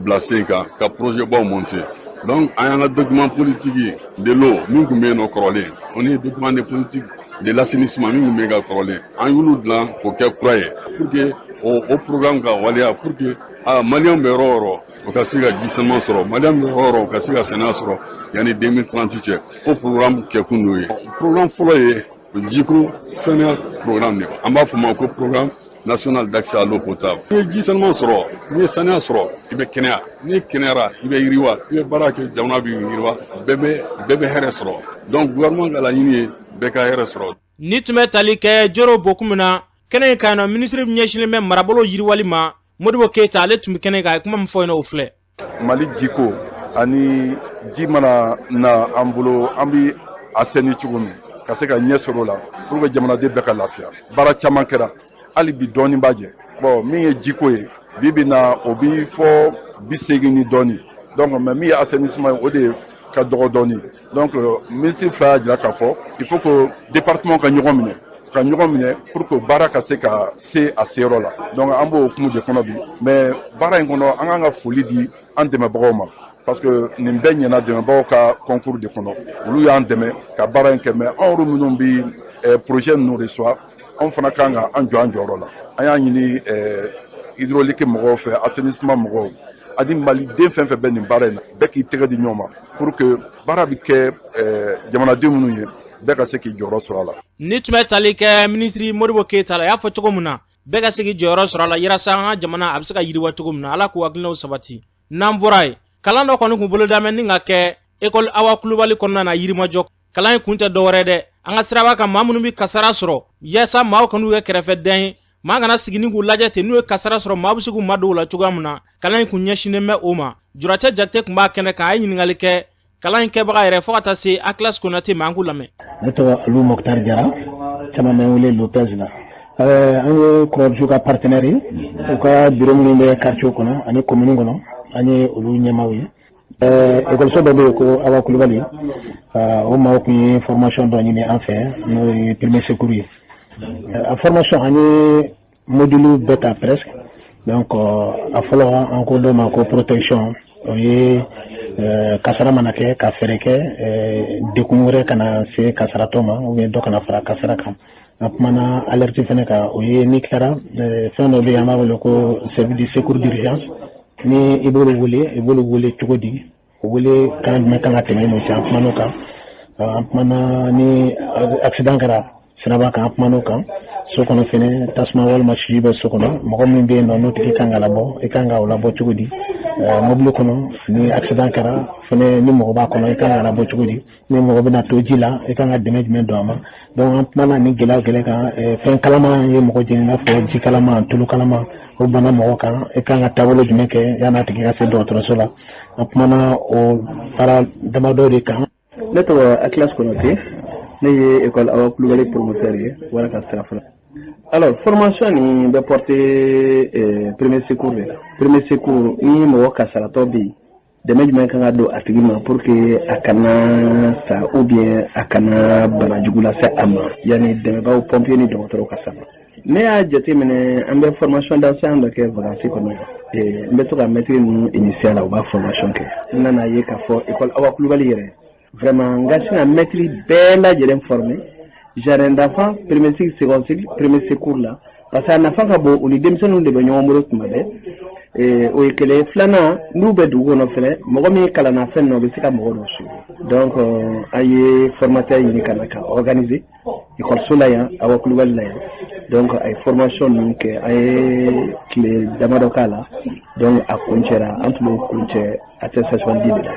bila sen kan, ka projet baw monter. Donc an y'an ka document politique de l'eau min tun bɛ yen nɔ kɔrɔlen, o ni document de politique de l'assainissement min tun bɛ yen ka kɔrɔlen, an y'olu dilan k'o kɛ kura ye pour que o programme ka waleya, pour que Maliyɛnw bɛ yɔrɔ o yɔrɔ, o ka se ka ji sanuman sɔrɔ, Maliyɛn bɛ yɔrɔ o yɔrɔ, o ka se ka sɛnɛ sɔrɔ yanni 2030 cɛ. O programme kɛkun y'o ye. Programme fɔlɔ ye jiko saniya programme de, an b'a fɔ o ma ko programme national d'accès à l'eau potable. N'i ye ji sanuman sɔrɔ, n'i ye saniya sɔrɔ, i bɛ kɛnɛya. N'i kɛnɛyara, i bɛ yiriwa, i bɛ baara kɛ, jamana bɛ yiriwa, bɛɛ bɛ hɛrɛ sɔrɔ. Donc gouvernement ka laɲini ye bɛɛ ka hɛrɛ sɔrɔ. Ni tun bɛ tali kɛ Joro Bokum na kɛnɛ in kan nɔ, minisiri ɲɛsinnen bɛ marabolo yiriwali ma, Modibo Keyita, ale tun bɛ kɛnɛ kan. A ye kuma min fɔ yen nɔ, o filɛ. Mali jiko ani ji mana na an bolo, an bi a sɛni cogo min ka se ka ɲɛ sɔrɔ o la pour que jamanaden bɛɛ ka lafiya. Baara caman kɛra, hali bi dɔɔni b'a jɛ. Bon, min ye jiko ye bi bi na, o bi fɔ 80 ni dɔɔni. Donc mais min ye assainissement ye, o de ka dɔgɔ dɔɔni. Donc ministre fila y'a jira k'a fɔ il faut que département ka ɲɔgɔn minɛ ka ka ɲɔgɔn minɛ pour que baara ka se ka se a seyɔrɔ la. Donc an b'o hukumu de kɔnɔ bi. Mais baara in kɔnɔ, an kan ka foli di an dɛmɛbagaw ma, parce que nin bɛɛ ɲɛna dɛmɛbagaw ka concours de kɔnɔ. Olu y'an dɛmɛ ka baara in kɛ. Mais anw yɛrɛ minnu bi projet ninnu reçoit, anw fana kan ka an jɔ an jɔyɔrɔ la. An y'a ɲini hydraulique mɔgɔw fɛ, assainissement mɔgɔw ani maliden fɛn fɛn bɛ nin baara in na, bɛɛ k'i tɛgɛ di ɲɔgɔn ma pour que baara bɛ kɛ jamanaden minnu ye, bɛɛ ka se k'i jɔyɔrɔ sɔrɔ a la. Ni tun bɛ tali kɛ minisiri Modibo Keyita la, a y'a fɔ cogo min na, bɛɛ ka se k'i jɔyɔrɔ sɔrɔ a la yalasa an ka jamana a bɛ se ka yiriwa cogo min na. Ala k'u hakilinaw sabati. N'an bɔra yen, kalan dɔ kɔni kun boloda bɛ ni ka kɛ ekɔli Awa Kulubali kɔnɔna na Yirimajɔ. Kalan in kun tɛ dɔwɛrɛ dɛ, an ka siraba kan, maa minnu bɛ kasara sɔrɔ, yaasa maaw kan'u kɛ kɛrɛfɛdɛn ye, maa kana sigi ni k'u lajɛ ten. N'u ye kasara sɔrɔ, maa bɛ se k'u madon u la cogoya min na, kalan in kun ɲɛsinnen bɛ o ma. Juracɛ Jakite tun b'a kɛnɛ kan, a ye ɲininkali kɛ kalan in kɛbaga yɛrɛ fo ka taa se Akilas Konate ma. An k'u lamɛn. Ne tɔgɔ Alu Mokhtar Jara, caman bɛ n wele Lopez la. An ye Croix-Rouge ka partenaire ye. U ka bureau minnu bɛ quartier kɔnɔ ani commune kɔnɔ, an ye olu ɲɛmaaw ye. Ekɔliso dɔ bɛ yen ko Awa Kulubali, o maaw tun ye formation dɔ ɲini an fɛ, n'o ye premier secours ye. A formation, an ye module bɛɛ ta presque. Donc a fɔlɔ, an ko dɔ ma ko protection, o ye kasara mana kɛ, ka fɛɛrɛ kɛ dekun wɛrɛ kana se kasaratɔ ma ou bien dɔ kana fara kasara kan. An kumana alerte fɛnɛ kan, o ye n'i tilara fɛn dɔ bɛ yen, an b'a wele ko service de secours d'urgence, ni i b'olu wele, i b'olu wele cogo di, o wele kan jumɛn kan ka tɛmɛ n'o cɛ. An kumana o kan. An kumana ni accident kɛra siraba kan, an kumana o kan. So kɔnɔ fɛnɛ, tasuma walima sisi bɛ so kɔnɔ, mɔgɔ min bɛ yen nɔ, n'o tigi kan ka labɔ, i kan ka o labɔ cogo di? Mobili kɔnɔ, ni accident kɛra fɛnɛ, ni mɔgɔ b'a kɔnɔ, i kan ka labɔ cogo di? Ni mɔgɔ bɛna to ji la, i kan ka dɛmɛ jumɛn don a ma? Donc an kumana ni gɛlɛya gɛlɛya kan. Fɛn kalaman ye mɔgɔ jeni, i n'a fɔ ji kalaman, tulu kalaman, o bana mɔgɔ kan, i kan ka taabolo jumɛn kɛ yan'a tigi ka se dɔgɔtɔrɔso la? An kumana o baara damadɔ de kan. Ne tɔgɔ Akilas Konate, ne ye école Awa Kulubali promoteur ye wara ka sira fara. Alors, formation nin bɛ porter premier secours de la. Premier secours, ni mɔgɔ kasaratɔ bɛ yen, dɛmɛ jumɛn kan ka don a tigi ma pour que a kana sa ou bien a kana bana jugu lase a ma, yanni dɛmɛbaaw, pompier ni dɔgɔtɔrɔw ka sa ma. Ne y'a jateminɛ, an bɛ formation d'enseignant dɔ kɛ vacances kɔnɔ. N bɛ to ka maître ninnu initier la, u b'a formation kɛ. N nana ye k'a fɔ école Awa Kulubali yɛrɛ, vraiment, n ka sin ka maître bɛɛ lajɛlen former jardin d'enfant, premier cycle, second cycle, premier secours la, parce que a nafa ka bon. U ni denmisɛnninw de bɛ ɲɔgɔn bolo tuma bɛɛ. O ye kelen ye. Filanan, n'u bɛ dugu kɔnɔ fɛnɛ, mɔgɔ min kalanna fɛn na, o bɛ se ka mɔgɔ dɔ suivre. Donc an ye formateur ɲini ka na ka organiser ekɔliso la yan, Awa Kulubali la yan. Donc a ye formation ninnu kɛ, an ye tile damadɔ k'a la. Donc a kuncɛra, an tun b'o kuncɛ attestation di de la.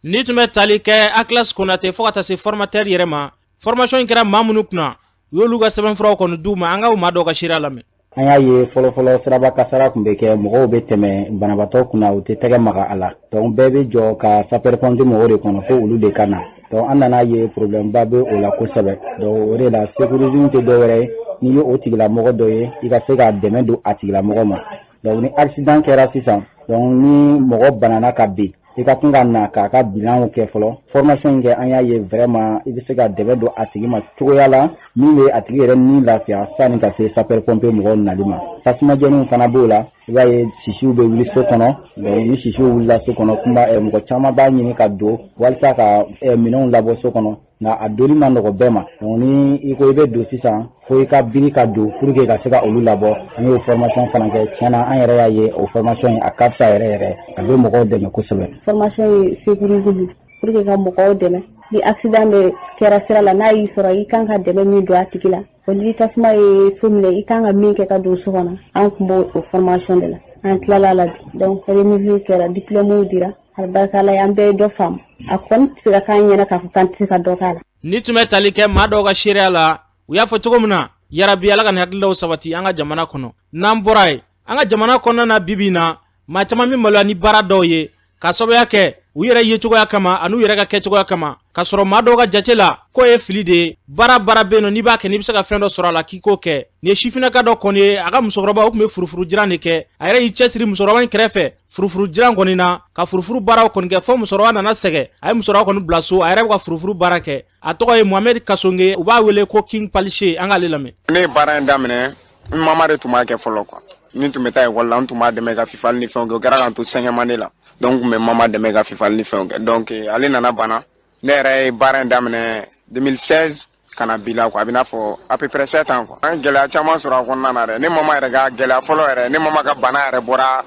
Ni tun bɛ tali kɛ Akilas Konate fo ka taa se formateur yɛrɛ ma, formation in kɛra maa minnu kunna, u y'olu ka sɛbɛnfuraw kɔni d'u ma. An ka u maa dɔw ka seereya lamɛn. An y'a ye fɔlɔfɔlɔ, siraba kasara tun bɛ kɛ, mɔgɔw bɛ tɛmɛ banabaatɔ kunna, u tɛ tɛgɛ maga a la. Donc bɛɛ bɛ jɔ ka sapeur pompier mɔgɔw de kɔnɔ fo olu de ka na. Donc an nana ye problème ba bɛ o la kosɛbɛ. Donc o de la, secourisme tɛ dɔwɛrɛ ye, n'i ye o tigilamɔgɔ dɔ ye, i ka se ka dɛmɛ don a tigilamɔgɔ ma. Donc ni accident kɛra sisan, donc ni mɔgɔ banana ka bin, i ka kan ka na k'a ka bilanw kɛ fɔlɔ. Formation in kɛ, an y'a ye vraiment, i bɛ se ka dɛmɛ don a tigi ma cogoya la min bɛ a tigi yɛrɛ ni lafiya sanni ka se sapeur pompier mɔgɔw nali ma. Tasuma jɛniw fana b'o la. I b'a ye sisiw bɛ wuli so kɔnɔ. Ni sisiw wulila so kɔnɔ, kunba, mɔgɔ caman b'a ɲini ka don walasa ka minɛnw labɔ so kɔnɔ, nka a donni ma nɔgɔ bɛɛ ma. Donc ni i ko i bɛ don sisan, fo i ka biri ka don pour que ka se ka olu labɔ. An y'o formation fana kɛ. Tiɲɛna, an yɛrɛ y'a ye o formation in, a ka fisa yɛrɛ yɛrɛ, a bɛ mɔgɔw dɛmɛ kosɛbɛ. Formation ye sécurisme pour que ka mɔgɔw dɛmɛ ni accident bɛ kɛra sira la, n'a y'i sɔrɔ, i kan ka dɛmɛ min don a tigi la, o ni tasuma ye so minɛ, i kan ka min kɛ ka don so kɔnɔ. An tun b'o o formation de la, an tilala la bi. Donc remise kɛra, diplôme dira. Alibarika la, an bɛɛ ye dɔ faamu. A kɔni tɛ se ka k'an ɲɛna k'a fɔ k'an tɛ se ka dɔ k'a la. Ni tun bɛ tali kɛ maa dɔw ka seereya la, u y'a fɔ cogo min na, yarabi Ala ka nin hakililaw sabati an ka jamana kɔnɔ. N'an bɔra yen, an ka jamana kɔnɔna na, bibi in na, maa caman bɛ maloya ni baara dɔw ye, k'a sababuya kɛ U yɛrɛ yecogoya kama an'u yɛrɛ ka kɛcogoya kama, k'a sɔrɔ maa dɔw ka jate la k'o ye fili de ye. Baara baara bɛ yen nɔ, n'i b'a kɛ, n'i bɛ se ka fɛn dɔ sɔrɔ a la, k'i k'o kɛ. Nin ye sifinnaka dɔ kɔni ye, a ka musokɔrɔba o tun bɛ furufuru jiran de kɛ. A yɛrɛ y'i cɛsiri musokɔrɔba in kɛrɛfɛ furufuru jiran kɔni na, ka furufuru baaraw kɔni kɛ, fo musokɔrɔba nana sɛgɛn. A ye musokɔrɔba kɔni bila so, a yɛrɛ bɛ ka furufuru baara kɛ. A tɔgɔ ye Mohamed Kasonge, u b'a wele ko King Palise. An k'ale lamɛn. Ne ye baara in daminɛ, n mama de tun b'a kɛ fɔlɔ quoi. Ni tun bɛ taa ekɔli la, n tun b'a dɛmɛ ka fifali ni fɛnw kɛ. O kɛra k'an to cinquième année la, donc n tun bɛ mama dɛmɛ ka fifali ni fɛnw kɛ. Donc ale nana bana, ne yɛrɛ ye baara in daminɛ 2016 ka na bi la quoi, a bɛ n'a fɔ à peu près 7 ans quoi. An ye gɛlɛya caman sɔrɔ a kɔnɔna na dɛ. Ne mama yɛrɛ ka gɛlɛya fɔlɔ yɛrɛ, ne mama ka bana yɛrɛ bɔra,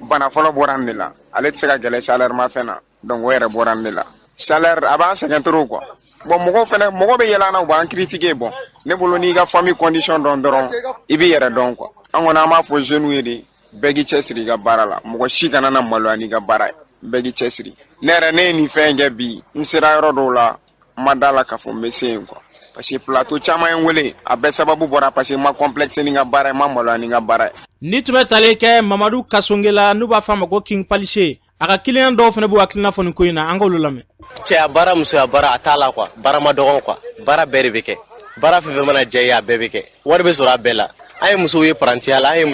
bana fɔlɔ bɔra nin de la. Ale tɛ se ka gɛlɛ chaleur ma fɛn na, donc o yɛrɛ bɔra nin de la. Chaleur a b'an sɛgɛn trop quoi. Bon, mɔgɔw fɛnɛ, mɔgɔ bɛ yɛlɛ an na, u b'an critiquer. Bon, ne bolo, n'i ka famille condition dɔn dɔrɔn, i b'i yɛrɛ dɔn quoi. An kɔni, an b'a fɔ jeunes ye de, bɛɛ k'i cɛsiri i ka baara la. Mɔgɔ si kana na maloya n'i ka baara ye, bɛɛ k'i cɛsiri. Ne yɛrɛ, ne ye nin fɛn in kɛ bi, n sera yɔrɔ dɔw la, n ma da la k'a fɔ n bɛ se yen quoi, parce que plateau caman ye n wele. A bɛɛ sababu bɔra parce que n ma complexe ni n ka baara ye, n ma maloya ni n ka baara ye. Ni tun bɛ tali kɛ Mamadu Kasonge la, n'u b'a fɔ a ma ko King Palise, a ka kiliyan dɔw fana b'u hakilina fɔ nin ko in na. An k'olu lamɛn. Cɛya baara, musoya baara, a t'a la quoi. Baara ma dɔgɔn quoi, baara bɛɛ de bɛ kɛ. Baara fɛn fɛn mana diya i ye, a bɛɛ bɛ kɛ, wari bɛ sɔrɔ a bɛɛ la. An ye musow ye parantiya la, an ye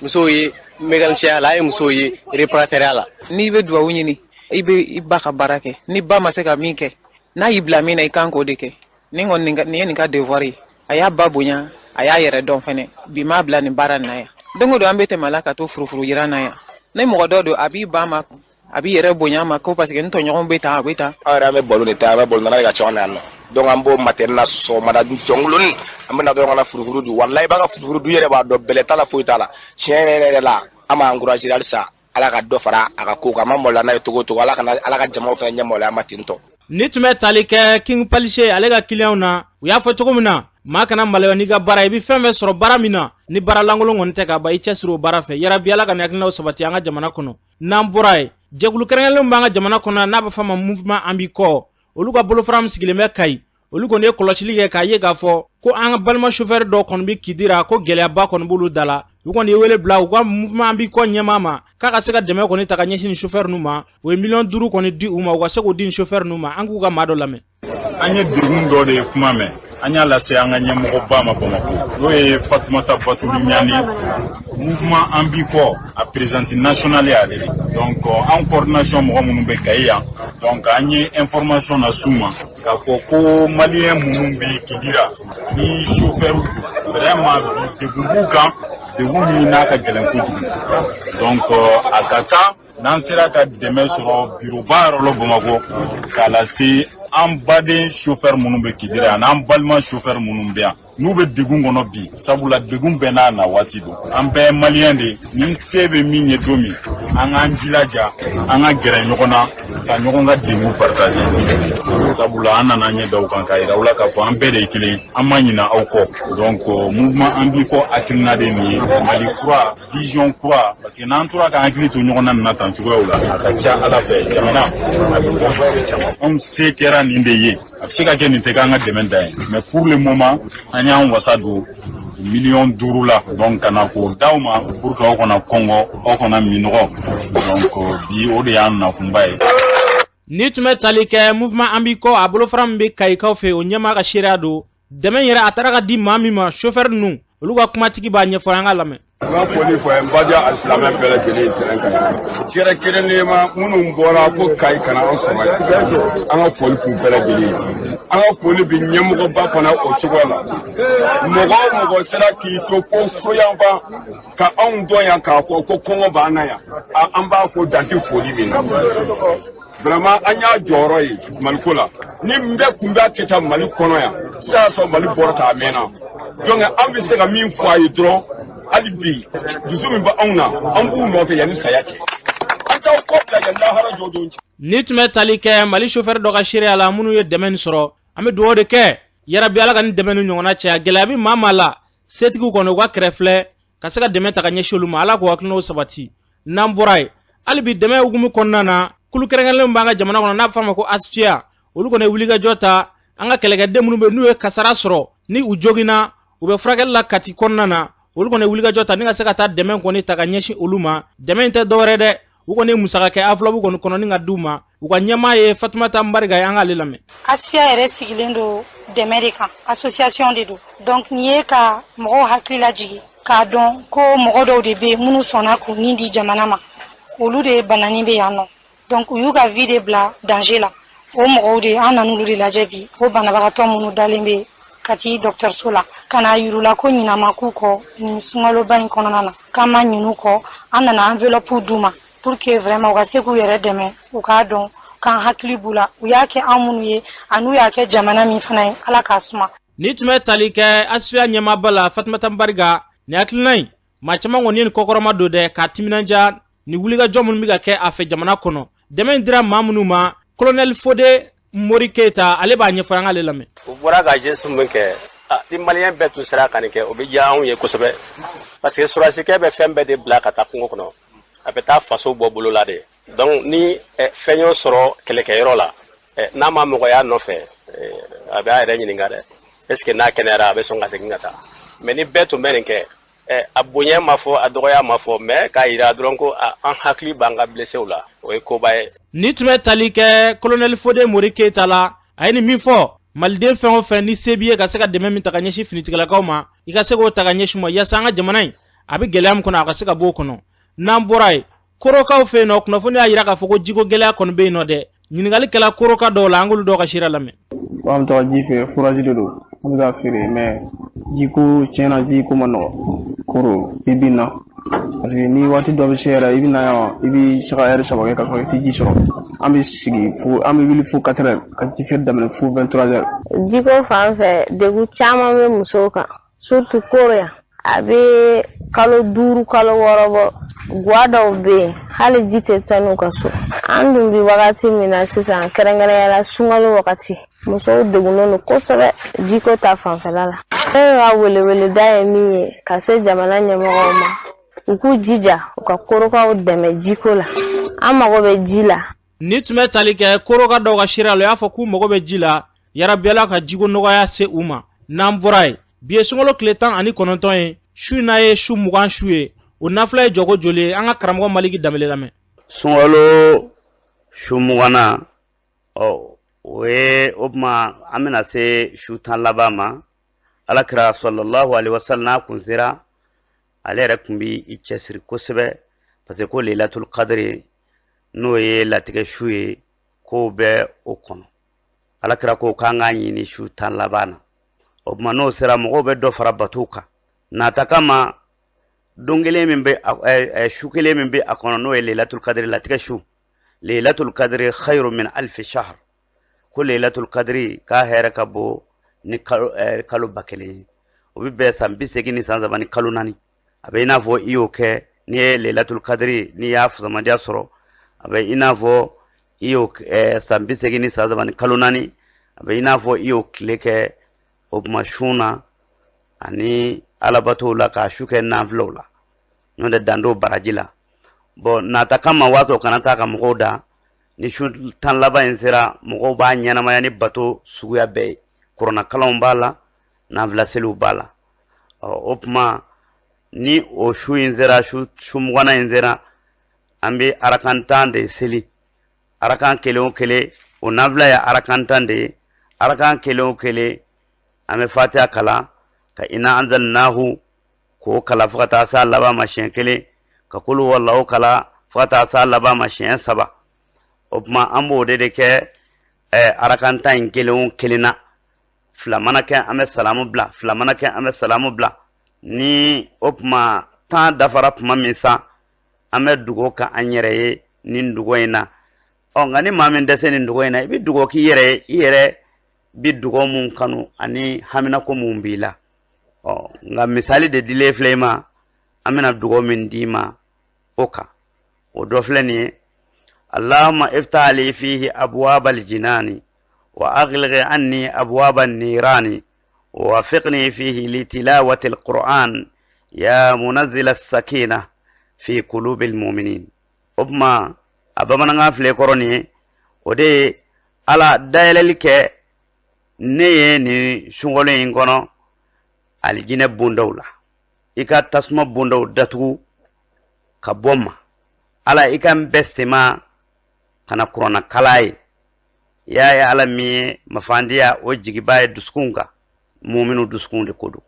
musow ye mécanicien la, an ye musow ye réparateur la. N'i bɛ duwawu ɲini, i bɛ i ba ka baara kɛ. Ni ba ma se ka min kɛ, n'a y'i bila min na, i kan k'o de kɛ. Nin kɔni, nin ye nin ka devoir ye. A y'a ba bonya, a y'a yɛrɛ dɔn fɛnɛ. Bi m'a bila nin baara nin na yan. Don o don, an bɛ tɛmɛ a la ka to furufuru yiran na yan. Ni mɔgɔ dɔ don, a b'i ban ma, a b'i yɛrɛ bonya ma ko parce que n tɔɲɔgɔnw bɛ tan, a bɛ tan. An yɛrɛ, an bɛ balo de ta, an bɛ balo nana de ka ca an na yan nɔ. Donc an b'o matɛrɛ na sɔgɔmada jɔnkoloni, an bɛ na dɔrɔn ka na furufuru dun. Walayi, i b'a ka furufuru dun, i yɛrɛ b'a dɔn, bɛlɛ t'a la, foyi t'a la. Tiɲɛ yɛrɛ yɛrɛ la, an b'a encourager halisa, Ala ka dɔ fara a ka ko kan. An ma maloya n'a ye cogo o cogo, Ala kana Ala ka jamaw fana ɲɛ maloya ma ten tɔ. Ni tun bɛ tali kɛ King Palise ale ka kiliyanw na, u y'a fɔ cogo min na, maa kana maloya n'i ka baara. I bɛ fɛn fɛn sɔrɔ baara min na, ni baara lankolon kɔni tɛ ka ban, i cɛsiri o baara fɛ. Yarabi, Ala ka nin hakilinaw sabati an ka jamana kɔnɔ. N'an bɔra yen, jɛkulu kɛrɛnkɛrɛnlenw b'an ka jamana kɔnɔ, n'a bɛ fɔ a ma Mouvement An b'i kɔ, olu ka bolofara min sigilen bɛ Kayi, olu kɔni ye kɔlɔsili kɛ k'a ye k'a fɔ ko an ka balima sofɛri dɔw kɔni bɛ Kidira, ko gɛlɛyaba kɔni b'olu da la. U kɔni ye wele bila u ka Mouvement An b'i kɔ ɲɛmaa ma, k'a ka se ka dɛmɛ kɔni ta ka ɲɛsin nin sofɛri ninnu ma. U ye miliyɔn 5 kɔni di u ma, u ka se k'o di nin sofɛri ninnu ma. An k'u ka maa dɔ lamɛn. An ye degun dɔ de ye kuma mɛn, an y'a lase an ka ɲɛmɔgɔba ma Bamakɔ, n'o ye Fatumata Batuli Ɲani, Mouvement An b'i kɔ a présidente nationale y'ale de. Donc an coordination mɔgɔ minnu bɛ Kayi yan, donc an ye information las'u ma k'a fɔ ko maliyɛn minnu bɛ Kidira ni chauffeur don, vraiment bi degun b'u kan, degun min n'a ka gɛlɛn kojugu. Donc a ka kan n'an sera ka dɛmɛ sɔrɔ biroba yɔrɔ la Bamakɔ k'a lase an baden chauffeur minnu bɛ Kidira yan, n'an balima chauffeur minnu bɛ yan, n'u bɛ degun kɔnɔ bi, sabula degun bɛɛ n'a na waati don. An bɛɛ ye maliyɛn de ye. Ni se bɛ min ye don min, an k'an jilaja, an ka gɛrɛ ɲɔgɔn na ka ɲɔgɔn ka degun partager, sabula an nana ɲɛ da u kan k'a yira u la k'a fɔ an bɛɛ de ye kelen, an ma ɲina aw kɔ. Donc Mouvement An b'i kɔ hakilina de nin ye, Mali kura, vision kura, parce que n'an tora k'an hakili to ɲɔgɔn na nin na tan cogoyaw la, a ka ca Ala fɛ, jamana a bɛ bɔ caman. Anw se kɛra nin de ye, a bɛ se ka kɛ nin tɛ k'an ka dɛmɛ dan ye, mais pour le moment an y'an wasa don miliyɔn 5 la, donc ka na k'o d'aw ma pour que aw kana kɔngɔ, aw kana minɔgɔ. Donc bi o de y'an nakunba ye. Ni tun bɛ tali kɛ Mouvement An b'i kɔ a bolofara min bɛ Kayikaw fɛ, o ɲɛmaa ka seereya don. Dɛmɛ yɛrɛ, a taara ka di maa min ma, chauffeur ninnu, olu ka kumatigi b'a ɲɛfɔ, an ka lamɛn. N ka foli fɔ n baden alisilamɛ bɛɛ lajɛlen tɛnɛ kan, kɛrɛnkɛrɛnnenya minnu bɔra fo Kayi ka na an sɔrɔ yan, an ka foli f'u bɛɛ lajɛlen ye. An ka foli bi ɲɛmɔgɔba fana o cogo la. Mɔgɔ o mɔgɔ sera k'i to fo soyanfan ka anw dɔn yan k'a fɔ ko kɔngɔ b'an na yan, an b'a fɔ danti foli min na. Vraiment, an y'a jɔyɔrɔ ye Maliko la. Ni n bɛɛ kun b'a kɛ tan Mali kɔnɔ yan sisan, sɔrɔ Mali bɔra k'a mɛnna. Donc an bɛ se ka min fɔ a ye dɔrɔn, hali bi dusu min bɛ anw na, an b'u nɔfɛ yanni saya cɛ, an t'aw kɔ bila yan lahara jɔ don cɛ. Ni tun bɛ tali kɛ Mali chauffeur dɔ ka seereya la, minnu ye dɛmɛ nin sɔrɔ, an bɛ dugawu de kɛ, yarabi Ala ka nin dɛmɛ nin ɲɔgɔnna caya. Gɛlɛya bɛ maa maa la, setigiw kɔni, u ka kɛrɛfilɛ ka se ka dɛmɛ ta ka ɲɛsin olu ma. Ala k'o hakilinaw sabati. N'an bɔra yen, hali bi dɛmɛ hukumu kɔnɔna na, kulu kɛrɛnkɛrɛnlenw b'an ka jamana kɔnɔ, n'a bɛ fɔ a ma ko ASFIA, olu kɔni ye wulikajɔ ta. An ka kɛlɛkɛden minnu bɛ, n'u ye kasara sɔrɔ, ni u joginna, u bɛ furakɛli la Kati kɔnɔna na, olu kɔni ye wulikajɔ ta ni ka se ka taa dɛmɛ kɔni ta ka ɲɛsin olu ma. Dɛmɛ in tɛ dɔwɛrɛ dɛ, u kɔni ye musaka kɛ enveloppe kɔni kɔnɔ ni ka d'u ma. U ka ɲɛmaa ye Fatumata Mariga ye, an k'ale lamɛn. ASFIA yɛrɛ sigilen don dɛmɛ de kan, association de don. Donc nin ye ka mɔgɔw hakili lajigin k'a dɔn ko mɔgɔ dɔw de bɛ yen minnu sɔnna k'u ni di jamana ma, olu de bananin bɛ yan nɔ. Donc u y'u ka vie de bila danger la. O mɔgɔw de an nan'olu de lajɛ bi, o banabagatɔ minnu dalen bɛ Kati dɔgɔtɔrɔso la, ka n'a yir'u la ko ɲina ma k'u kɔ nin sunkaloba in kɔnɔna na, k'an ma ɲin'u kɔ. An nana enveloppe d'u ma pour que vraiment u ka se k'u yɛrɛ dɛmɛ, u k'a dɔn k'an hakili b'u la. U y'a kɛ an minnu ye an'u y'a kɛ jamana min fana ye, Ala k'a suma. Ni tun bɛ tali kɛ ASFIA ɲɛmaaba la, Fatumata Mariga. Nin hakilina in, maa caman kɔni ye nin kɔkɔrɔma don dɛ, k'a timinanja ni wulikajɔ minnu bɛ ka kɛ a fɛ jamana kɔnɔ. Dɛmɛ in dira maa minnu ma, Colonel Fode Mori Keyita, ale b'a ɲɛfɔ, an k'ale lamɛn. U bɔra ka geste min kɛ, ni maliyɛn bɛɛ tun sera ka nin kɛ, o bɛ diya anw ye kosɛbɛ, parce que sɔrɔdasikɛ bɛ fɛn bɛɛ de bila ka taa kungo kɔnɔ, a bɛ taa faso bɔ bolo la de. Donc ni fɛn y'o sɔrɔ kɛlɛkɛyɔrɔ la, n'a ma mɔgɔya nɔfɛ, a bɛ a yɛrɛ ɲininka dɛ, est ce que n'a kɛnɛyara, a bɛ sɔn ka segin ka taa? Mais ni bɛɛ tun bɛ nin kɛ, a bonya ma fɔ, a dɔgɔya ma fɔ, mais k'a yira dɔrɔn ko an hakili b'an ka blesséw la, o ye koba ye. Ni tun bɛ tali kɛ Colonel Fode Mori Keyita la, a ye nin min fɔ, maliden fɛn o fɛn ni se b'i ye ka se ka dɛmɛ min ta ka ɲɛsin finitigilakaw ma, i ka se k'o ta ka ɲɛsin ma, yaasa an ka jamana in a bɛ gɛlɛya min kɔnɔ, a ka se ka bɔ o kɔnɔ. N'an bɔra yen, Korokaw fɛ yen nɔ, kunnafoni y'a jira k'a fɔ ko jiko gɛlɛya kɔni bɛ yen nɔ dɛ. Ɲininkali kɛla Koroka dɔw la, an k'olu dɔw ka seereya lamɛn. An bɛ taga ji feere, forage de don, an bɛ taa feere, mais jiko tiɲɛna, jiko ma nɔgɔ Koro bi bi in na, parce que ni waati dɔ bɛ se yɛrɛ, i bɛ na yan, i bɛ se ka ɛri 3 kɛ ka sɔrɔ i tɛ ji sɔrɔ. An bɛ sigi fo an bɛ wuli fo 4 heures ka ji feere daminɛ fo 23 heures. Jiko fan fɛ, degun caman bɛ musow kan, surtout Koro yan. A bɛ kalo 5, kalo 6 bɔ. Guwa dɔw bɛ yen, hali ji tɛ taa n'u ka so. An dun bi wagati min na sisan, kɛrɛnkɛrɛnnenya la sunkalo wagati, musow degunnen don kosɛbɛ jiko ta fanfɛla la. Ne ka weleweleda ye min ye ka se jamana ɲɛmɔgɔw ma, u k'u jija u ka Korokaw dɛmɛ jiko la. An mago bɛ ji la. Ni tun bɛ tali kɛ Koroka dɔw ka seereya la, u y'a fɔ k'u mago bɛ ji la, yarabi Ala ka jiko nɔgɔya se u ma. N'an bɔra yen, bi ye sunkalo tile 19 ye, su in n'a ye su 20 su ye, o nafila ye jɔko joli ye? An ka karamɔgɔ Maliki Danbele lamɛn. Sunkalo su 20na, ɔ o ye o tuma an bɛna se su 10 laban ma. Ala kira sallallahu alaihi wasallam n'a kun sera, ale yɛrɛ kun bɛ i cɛsiri kosɛbɛ, parce que ko Leilatul Qadri, n'o ye latigɛ su ye, k'o bɛ o kɔnɔ. Ala kira ko k'an k'a ɲini su 10 laban na. O tuma n'o sera, mɔgɔw bɛ dɔ fara batow kan nata kama. Don kelen min bɛ, su kelen min bɛ a kɔnɔ, n'o ye Leilatul Qadri, latigɛ su, Leilatul Qadri khayru min alfi shahr, ko Leilatul Qadri k'a hɛrɛ ka bon ni kalo 1000 ye. O bɛ bɛn san 80 ni san 3 ni kalo 4. A bɛ i n'a fɔ i y'o kɛ, n'i ye Leilatul Qadri, n'i y'a fusamadiya sɔrɔ, a bɛ i n'a fɔ i y'o san 80 ni san 3 ni kalo 4, a bɛ i n'a fɔ i y'o tile kɛ o tuma sun na ani alabatow la, k'a su kɛ nafilaw la, n'o tɛ dan t'o baraji la. Bɔn nata kama, waasa o kana taa ka mɔgɔw da, ni su 10 laban in sera, mɔgɔw b'a ɲɛnamaya ni bato suguya bɛɛ ye. Kuranɛkalanw b'a la, nafila seliw b'a la. Ɔ o tuma ni o su in sera, su 20nan in sera, an bɛ arakan 10 de seli. Arakan kelen o kelen, o nafila ye arakan 10 de ye. Arakan kelen o kelen, an bɛ Fatiha kalan, ka ina anzalnahu k'o kalan fo ka taa s'a laban ma siɲɛ kelen, ka kulu wallahu kalan fo ka taa s'a laban ma siɲɛ 3. O tuma an b'o de kɛ arakan 10 in kelen o kelen na. 2 mana kɛ, an bɛ salamu bila, 2 mana kɛ, an bɛ salamu bila. Ni o tuma 10 dafara tuma min sa, an bɛ dugawu kɛ an yɛrɛ ye nin dugawu in na. Ɔ nka ni maa min dɛsɛ nin dugawu in na, i bɛ dugawu k'i yɛrɛ ye, i yɛrɛ bi dugawu mun kanu ani haminako mun b'i la. Ɔ nka misali de dilen filɛ i ma, an bɛna dugawu min d'i ma o kan, o dɔ filɛ nin ye: Allahumma iftah li fihi abwab aljinani wa aghliq anni abwab an-nirani wa wafiqni fihi li tilawati alquran ya munazzil as-sakina fi qulubil mu'minin. O tuma a bamanankan filɛ kɔrɔ nin ye, o de ye Ala dayɛlɛli kɛ ne ye nin sunkalo in kɔnɔ alijinɛ bondaw la, i ka tasuma bondaw datugu ka bɔ n ma. Ala, i ka n bɛɛ sema ka na kuranna kalan ye. I y'a ye Ala min ye mafandiya o jigiba ye dusukunw kan, muminu dusukun de ko don.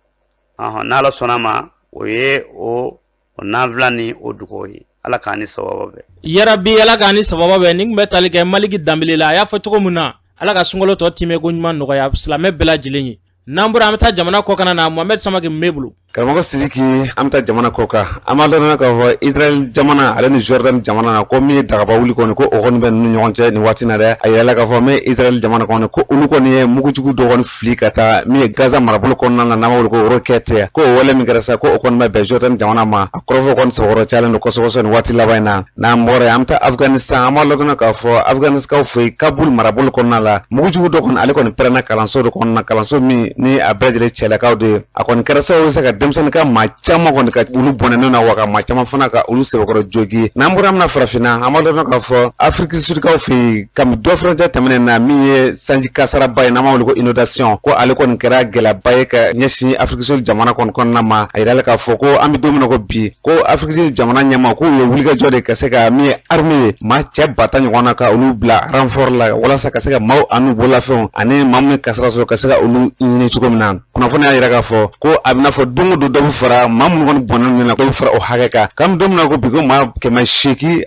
Ɔhɔn, n'Ala sɔnna ma, o ye o nafila ni o dugawu ye. Ala k'an ni sababa bɛn. Yarabi, Ala k'an ni sababa bɛn. Nin tun bɛ tali kɛ Maliki Danbele la. A y'a fɔ cogo min na, Ala ka sunkalo tɔ timɛ ko ɲuman nɔgɔya silamɛ bɛɛ lajɛlen ye. N'an bɔra, an bɛ taa jamana kɔkan na. Mohamed Samake mun b'e bolo? Karamɔgɔ Sidiki, an bɛ taa jamana kɔ kan. An b'a dɔn k'a fɔ Israël jamana ale ni Jordan jamana na, ko min ye dagaba wuli kɔni, ko o kɔni bɛ ninnu ɲɔgɔn cɛ nin waati na dɛ. A yirala k'a fɔ min ye Israël jamana kɔni, ko olu kɔni ye mugujugu dɔ kɔni fili ka taa min ye Gaza marabolo kɔnɔna na, n'an b'a wele ko roquette, ko o wale min kɛra sa, ko o kɔni bɛ bɛn Jordan jamana ma. A kɔrɔfɔ kɔni sɛbɛkɔrɔ cayalen don kosɛbɛ kosɛbɛ nin waati laban in na. N'an bɔra yen, an bɛ taa Afghanistan. An b'a ladɔnniya k'a fɔ Afghanistan fɛ yen, Kabul marabolo kɔnɔna la, mugujugu dɔ kɔni ale kɔni pɛrɛnna kalanso dɔ kɔnɔna, kalanso min ni a bɛɛ lajɛlen cɛlakaw de ye. A kɔni kɛra sababu se ka denmisɛnnin ka maa caman kɔni ka olu bɔnɛnen na, wa ka maa caman fana ka olu sɛbɛkɔrɔ jogi. N'an bɔra, an bɛna farafinna. An b'a dɔn k'a fɔ Afiriki Sudikaw fɛ yen, kami dɔ furancɛ tɛmɛnen na, min ye sanji kasaraba ye, n'an b'a wele ko inondation, ko ale kɔni kɛra gɛlɛyaba ye ka ɲɛsin Afiriki Sud jamana kɔni kɔnɔna ma. A yirala k'a fɔ ko an bɛ don min na ko bi, ko Afiriki Sud jamana ɲɛmaa k'u ye wulikajɔ de ka se ka min ye armée ye, maa cɛ 10 000 ɲɔgɔn na, ka olu bila renfort la walasa ka se ka maaw an'u bololafɛnw ani maa minnu kasara sɔrɔ, ka se ka olu ɲini cogo min na. Kunnafoni y'a yira k'a fɔ ko a bɛna fɔ don o don, dɔ bɛ fara maa minnu kɔni bɔnnen na, dɔ bɛ fara o hakɛ kan. K'an bɛ don min na ko bi, ko maa 845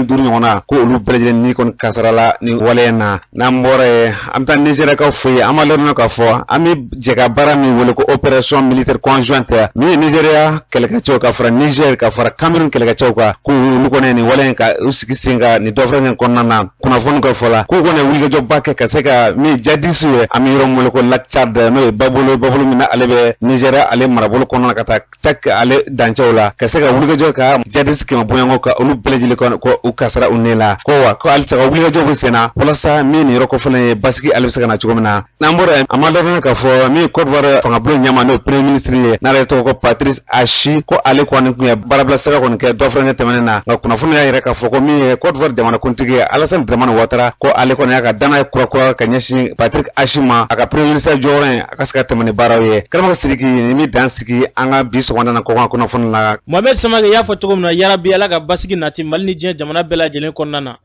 ɲɔgɔn na, ko olu bɛɛ lajɛlen ni kɔni kasarala nin waleya in na. N'an bɔra yen, an bɛ taa Nizeriyakaw fɛ yen. An b'a ladɔnniya k'a fɔ an bɛ jɛ ka baara min wele ko opération militaire conjointe, min ye Nizeriya kɛlɛkɛcɛw ka fara Niger ka fara Cameroun kɛlɛkɛcɛw kan, ko olu kɔni nin waleya in ka u sigi sen kan nin dɔfara in kɔnɔna na. Kunnafoni ka fɔ la, k'u kɔni ye wulikajɔba kɛ ka se ka min jadisiw ye, an bɛ yɔrɔ min wele ko lac Tchad, n'o ye babolo min na ale bɛ Nizeriya ale marabolo kɔnɔna na ka taa Tchad ale dancɛw la, ka se ka wulikajɔ ka jadisi 100 bɔɲɔgɔn ka olu bɛɛ lajɛlen kɔni ko u kasara u ne la, ko wa ko halisa ka wulikajɔ bɛ sen na walasa min nin yɔrɔ kofɔlen ye, basigi ale bɛ se ka na cogo min na. N'an bɔra yen, an b'a ladɔnniya k'a fɔ min ye Côte d'Ivoire fangabulon ɲɛmaa, n'o ye premier ministre ye, n'ale tɔgɔ ko Patrice Achi, ko ale kɔni tun ye baarabila sɛbɛn kɔni kɛ dɔ furancɛ tɛmɛnen na. Nka kunnafoni y'a yira k'a fɔ ko min ye Côte d'Ivoire jamanakuntigi ye, Alassane Dramane Ouattara, ko ale kɔni y'a ka danaya kura ka ɲɛsin Patrick Achi ma, a ka premier ministre jɔyɔrɔ in, a ka se ka tɛmɛ ni baaraw ye. Karamɔgɔ Sidiki, nin bɛ dan sigi an ka bi sɔgɔmada na kɔkan kunnafoni la. Mohamed Samake y'a fɔ cogo min na, yarabi, Ala ka basigi nati Mali ni diɲɛ jamana bɛɛ lajɛlen kɔnɔna na.